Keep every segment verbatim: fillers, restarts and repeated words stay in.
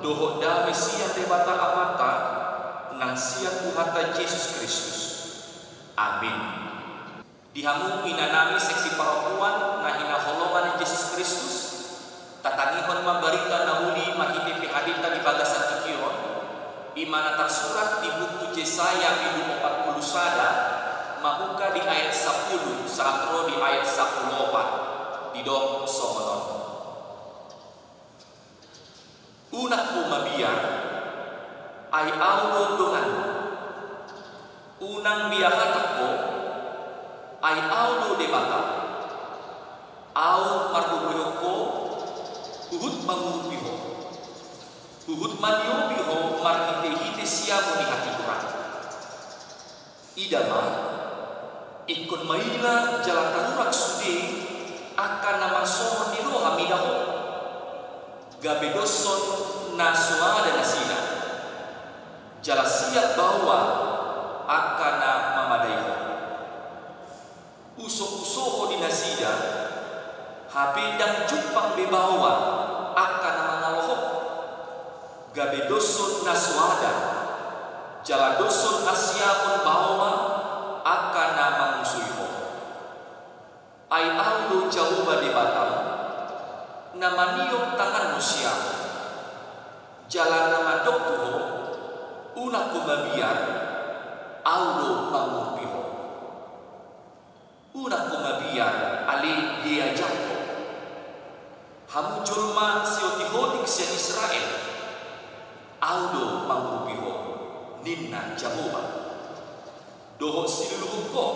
Dohot dame sian Debata Amanta nang sian Tuhanta Jesus Kristus. Amin. Di hamu inanami seksi parompuan na hinaholongan ni Jesus Kristus, tatangihon ma barita na uli marhite P H D-ta di bagasan tingki on, i ma na tarsurat di buku Jesaya bindu opat pulu sada, mamungka di ayat sampulu sahat ro di ayat sampulu opat, didok songon on. Unang ho mabiar, ai Ahu do donganmu. Unang biahatak ho, ai Ahu do Debata. Ahu marboboihon ho, huhut mangurupi ho. Huhut maniopi ho marhitehite siamun ni hatigoran. Ida ma, ingkon maila jala tarurak sude angka na marsohot ni roha mida ho. Gabe doshon na soada nasida, jala siap baoa angka na mamadai ho. Uso-uso ho di nasida, hape ndang jumpang be baoa angka na mangalo ho. Gabe doshon na soada, jala doshon hasiapon baoa angka na mangusoi ho. Ai Ahu do Jahowa Debatam, na maniop tanganmu siamun, jala na mandok tu ho, unang ho mabiar, Ahu do mangurupi ho. Unang ho mabiar ale diajak ho. Hamu jolma siotik-otik sian Israel, Ahu do mangurupi ho, ninna Jahowa, dohot siluluhon ho,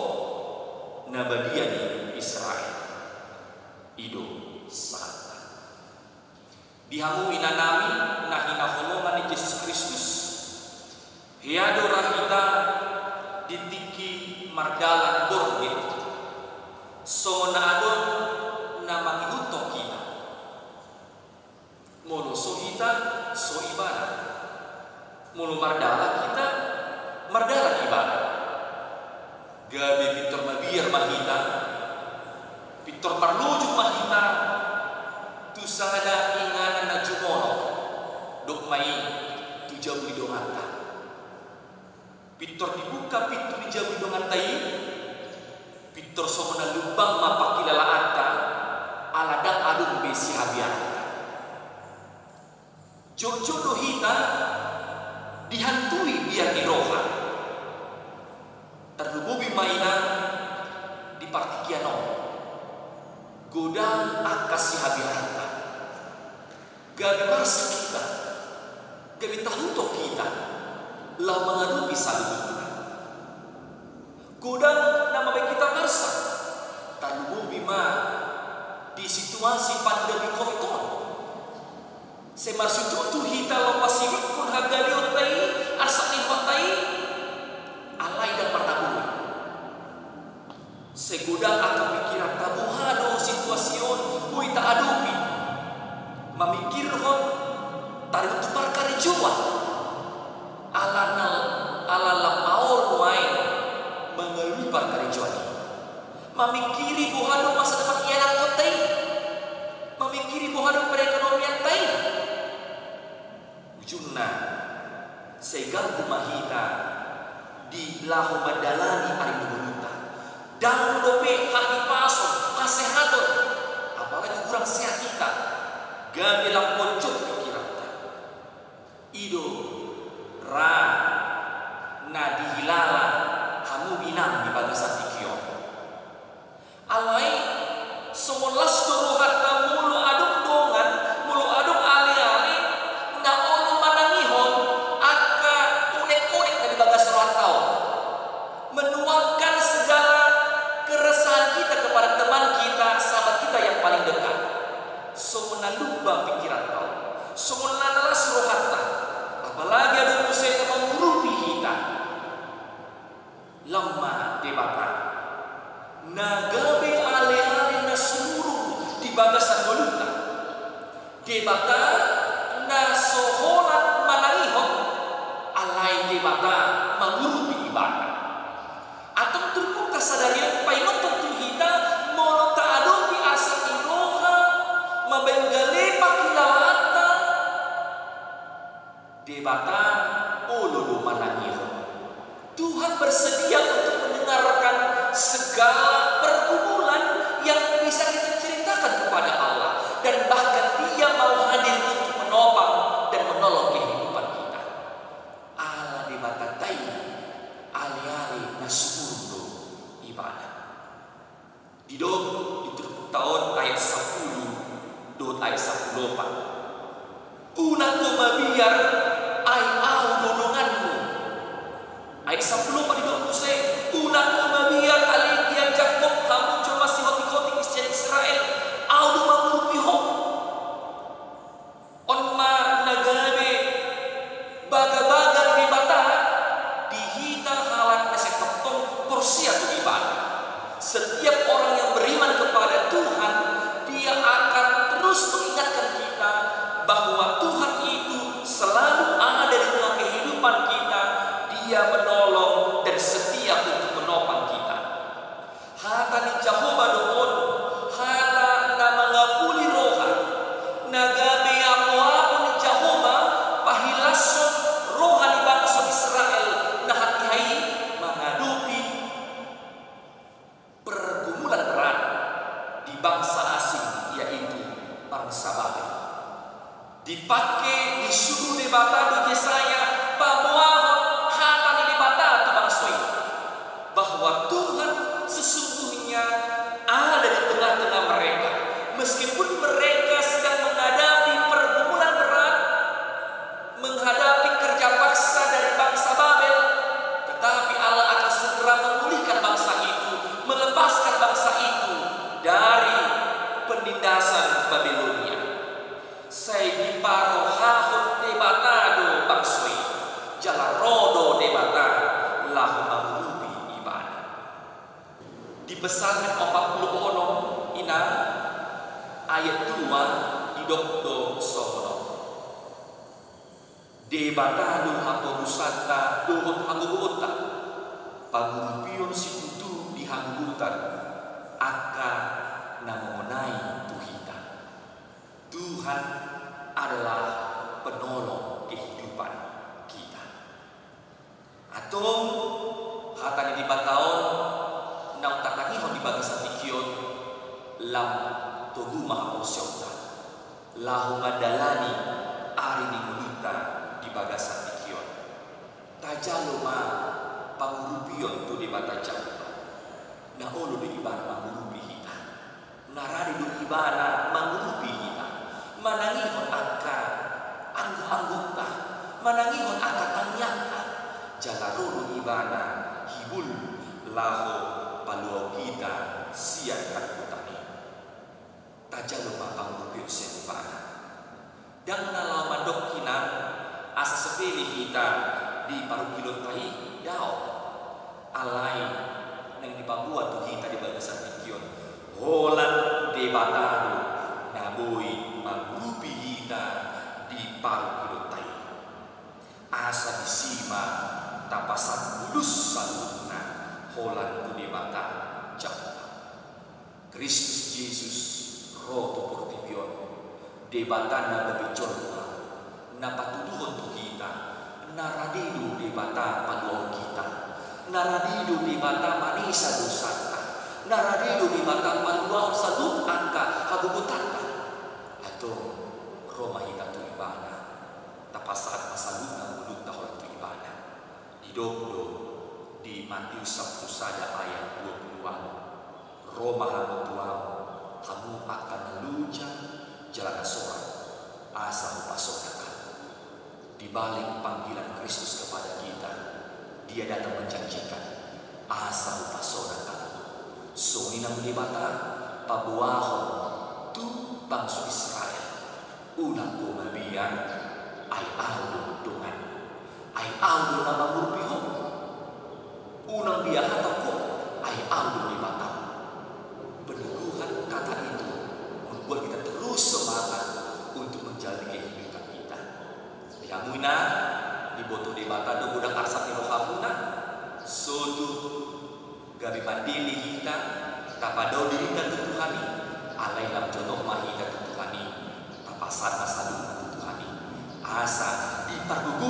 na badia ni Israel. I do sahatna. Di hamu inanami na hinaholongan ni Jesus Kristus, hea do ra hita di tingki mardalan borngin, songon na adong na mangihuthon hita. Molo so hita, so Ibana. Molo mardalan hita, mardalan Ibana. Gabe pintor mabiar ma hita, pintor marlojong ma hita tu sada inganan na jumonok, dok ma i tu jabu ni donganta. Pintor dibuka pintu ni jabu ni donganta i, pintor songon na lumbang ma pangkilalaanta, ala ndang adong be sihabiaranta. Jotjot do hita dihantui biar ni roha. Tarlumobi ma inang di partingkian on. Godang angka sihabiaranta. Gabe marsak hita, gabe tahuthon hita laho mangadopi saluhutna. Godang na mambahen hita marsak, tarlumobi ma di situasi pandemi covid on. Sai marsitutu hita laho pasilingkon hagaleonta i, arsak ni rohanta i, alai ndang marnaboi. Sai godang angka pingkiranta, boha do situasi on boi taadopi. Mamingkirhon taringot tu parkarejoan. Ala na, ala lam maol nuaeng mangalului parkarejoan i. Mamingkiri boha do masa depan ianakhonta i. Mamingkiri boha do perekonomianta i. Ujungna, sai ganggu ma hita di laho mandalani ari ni ngolunta. Ndang dope hahipason, hasehaton, apalagi hurang sehat hita, gabe lam ponjot pingkiranta. I do ra na dihilala hamu inang di bagasan tingki on. Alai songon las do rohanta molo adong dongan, molo adong aleale na olo manangihon angka unegunek na di bagas rohanta on. Menuangkan segala keresahan kita kepada teman kita, sahabat kita yang paling dekat. Songon na lumbang pingkiranta on, songon na las rohanta, apalagi Debata olo do manangihon. Tuhan bersedia untuk mendengarkan segala pergumulan yang bisa kita ceritakan kepada Allah, dan bahkan Dia mau hadir untuk menopang dan menolong kehidupan kita. Ala Debata tai, ale-ale na sumurung do Ibana. Didok di turpukta on ayat sampulu dohot ayat sampulu opat. Unang ho mabiar, ai Ahu do donganmu. Ayat sampulu opat didok muse, unang ho mabiar ale diajak Jakob, hamu jolma sihotik-hotik sian Israel, Ahu do mangurupi ho. On ma na gabe bagabaga ni Debata di hita halak na sai tongtong porsea tu Ibana. Setiap orang yang beriman kepada Tuhan, dia akan terus mengingatkan kita bahwa Tuhan itu selalu ada di tengah kehidupan kita. Dia menolong dan setia untuk menopang kita. Hata ni Jahowa do on, hata na mangapuli roha, na gabe apoapo ni Jahowa pahilashon roha ni bangso Israel na hatiha i mangadopi pergumulan berat di bangsa asing, yaitu bangsa Babel. Dipake, disuru Debata do Jesaya paboahon hata ni Debata tu bangso i, bahwa Tuhan sesungguhnya ada di tengah-tengah mereka. Meskipun mereka sedang menghadapi pergumulan berat, menghadapi kerja paksa dari bangsa Babel, tetapi Allah akan segera memulihkan bangsa itu, melepaskan bangsa itu dari penindasan Babilonia. Sai diparohahon Debata do bangso i, jala ro do Debata laho mangurupi ibana. Di Psalmen opat pulu onom, ina, ayat dua, didok do songon on. Debata do haporusanta dohot hagogoonta, pangurupion situtu di hagogotan angka na mangonai tu hita. Tuhan adalah penolong kehidupan kita. Antong, hata ni Debata on naung tatangihon di bagasan tingki on, lam togu ma haporseaonta laho mandalani ari ni ngolunta di bagasan tingki on. Tajalo ma pangurupion tu Debata Jahowa. Na olo do Ibana mangurupi hita. Na rade do Ibana mangurupi hita, manangihon angka anggo-anggonta, manangihon angka tangiangta, jala ro do Ibana hibul laho paluahon hita sian hangoluan i. Tajalo ma pangurupion sian Ibana. Ndang na laho mandok hian asa sepele hita di parungkilonta i, daong. Alai naeng dipaboa tu hita di bagasan tingki on, holan Debata do na boi mangurupi hita di parungkilonta i. Asa disi ma tapasahat bulus saluhutna holan tu Debata Jahowa. Kristus Jesus ro tu portibi on, Debata na gabe jolma, na patuduhon tu hita, na rade do Debata paluahon hita, na rade do Debata manesa dosanta, na rade do Debata paluahon saluhut angka hagogotanta. Antong, ro ma hita tu Ibana, tapasahat ma saluhutna ngolunta holan tu Ibana. Didok do di Matius sampulu sada ayat dua pulu ualu, ro ma hamu tu Ahu, hamu angka na loja jala na sorat, asa hupasonang hamu. Di balik panggilan Kristus kepada kita, Dia datang menjanjikan, asa hupasonang hamu. Songon i nang Debata paboahon tu bangso Israel. Unang ho mabiar, ai Ahu do donganmu. Ai Ahu do na mangurupi ho. Unang biar hatang ho, ai Ahu do Debatam. Peneguhan kata itu membuat kita terus semangat untuk menjalani kehidupan kita. Di hamu ina, diboto Debata do godang arsak ni rohamuna, sotung gabe mandele hita, tapadao dirinta tu Tuhan i, alai lam jonok ma hita tu Tuhan i, tapasahat ma saluhutna tu Tuhan i. Asa di pargu-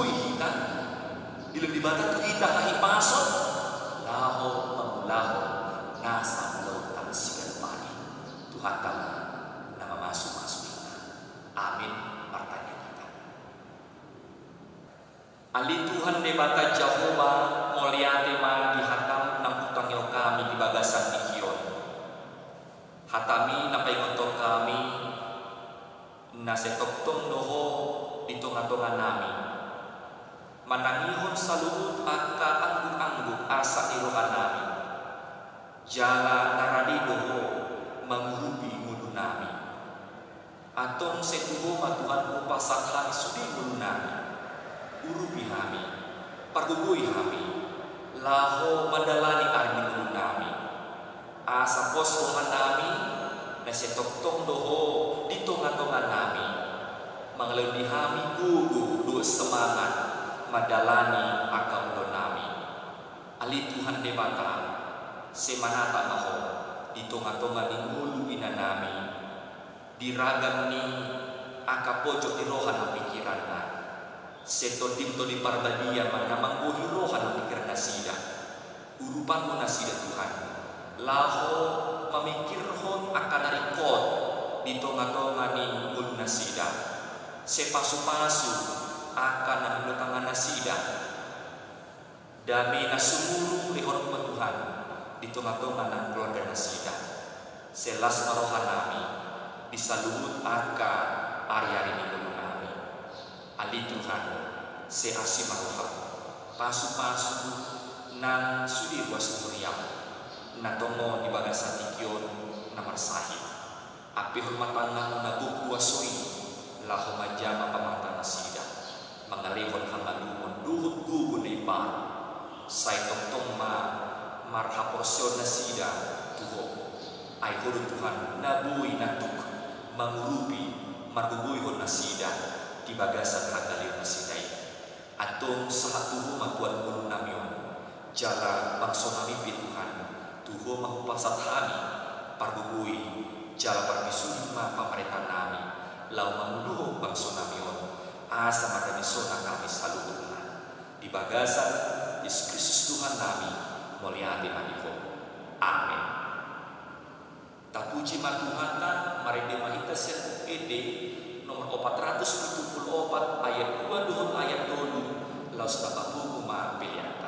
Dilehon Debata tu hita hahipason laho mangulahon nasa ulaonta siganup ari. Tuhanta ma na mamasumasu hita. Amin. Martangiang hita. Ale Tuhan Debata Jahowa, mauliate ma di hataM naung hutangihon hami di bagasan tingki on. HataMi na paingothon hami, na sai tongtong do Ho di tongatonganami, manangihon saluhut angka anggukanggukan asa ni rohanami. Jala na rade do Ho mangurupi ngolunami. Antong sai tu Ho ma Tuhan hupasahat hami sude ngolunami. Urupi hami, pargogoi hami, laho mandalani ari ni ngolunami. Asa pos rohanami, na sai tongtong do Ho di tongatonganami, mangalehon di hami gogo dohot semangat mandalani angka ulaonnami. Ale Tuhan Debata, sai manata ma Ho di tongatonga ni ngolu inanami, di ragam ni angka pojok ni roha nang pikiranna. Sai TondiM Tondi Parbadia ma na manggohi roha nang pikiran nasida. Urupanmu nasida Tuhan, laho mamikirhon angka na ringkot di tongatonga ni ngolu nasida. Sai pasupasu angka na nilehon tangan nasida. Dame na sumurung lehonmu ma Tuhan di tongatonga nang keluarga nasida. Sai las ma rohanami di saluhut angka ariari ni ngolunami. Ale Tuhan, sai asi ma rohaM, pasupasu nang sude ruas ni huriaM, na tongon di bagasan tingki on na marsahit. Ampehon ma tanganMu na gok kuaso i, laho manjama pamatang nasida, mangalehon hangoluon dohot gogo na imbaru. Sai tongtong ma marhaporseaon nasida tu Ho. Ai Ho do Tuhan na boi na tuk mangurupi, margogoihon nasida di bagasan hangoluon nasida i. Antong sahat tu Ho ma Tuhan ngolunami on, jala bangsonami pe Tuhan, tu Ho ma hupasahat hami, pargogoi, jala parpisudi ma pamarentanami, laho manguluhon bangsonami on, asa mardame sonang hami saluhutna. Di bagasan Jesus Kristus Tuhannami, mauliate ma di Ho. Amen. Tapuji ma Tuhanta, marende ma hita sian Buku Ende nomor opat ratus pitu pulu opat, ayat dua dohot ayat tolu, laos tapapungu ma peleanta.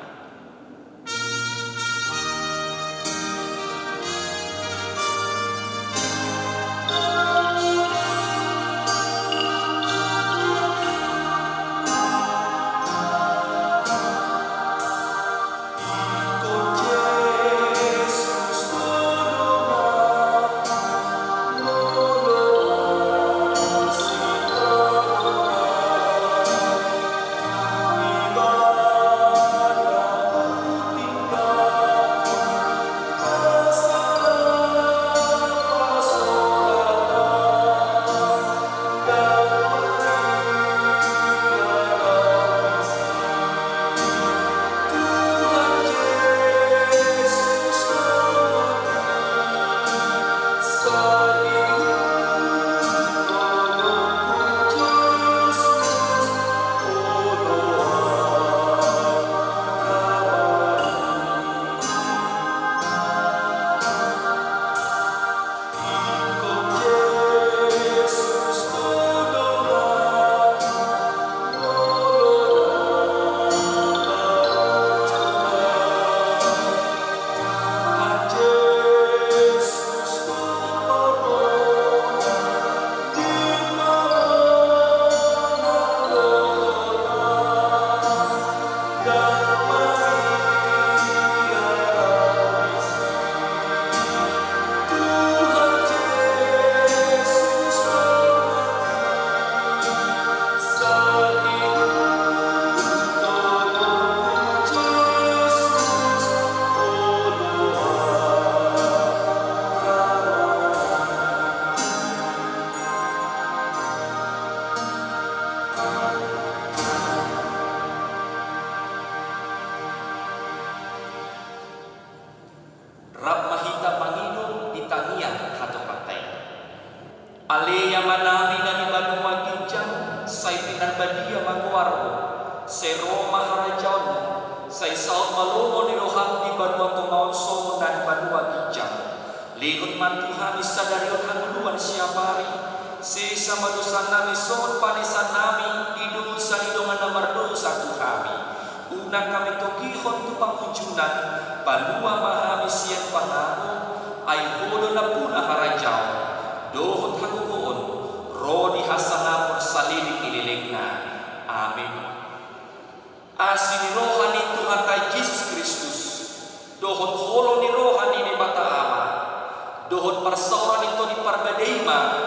Rap ma hita mangido di tangiang hatopanta i. Ale Amanami na di banua ginjang, sai pinarbadia ma goarmu, sai ro ma harajaonmu, Sama dosa nami songon panesan nami di dosa ni dongan na mardosa tu hami. Unang hami togihon tu pangunjunan, palua ma hami sian pangago, ai Ho do nampuna harajaon, dohot hagogoon, ro di hasangapon saleleng ni lelengna. Amin. Asi ni roha ni Tuhanta Jesus Kristus, dohot holong ni roha ni Debata Ama, dohot parsaoran ni Tondi Parbadia i ma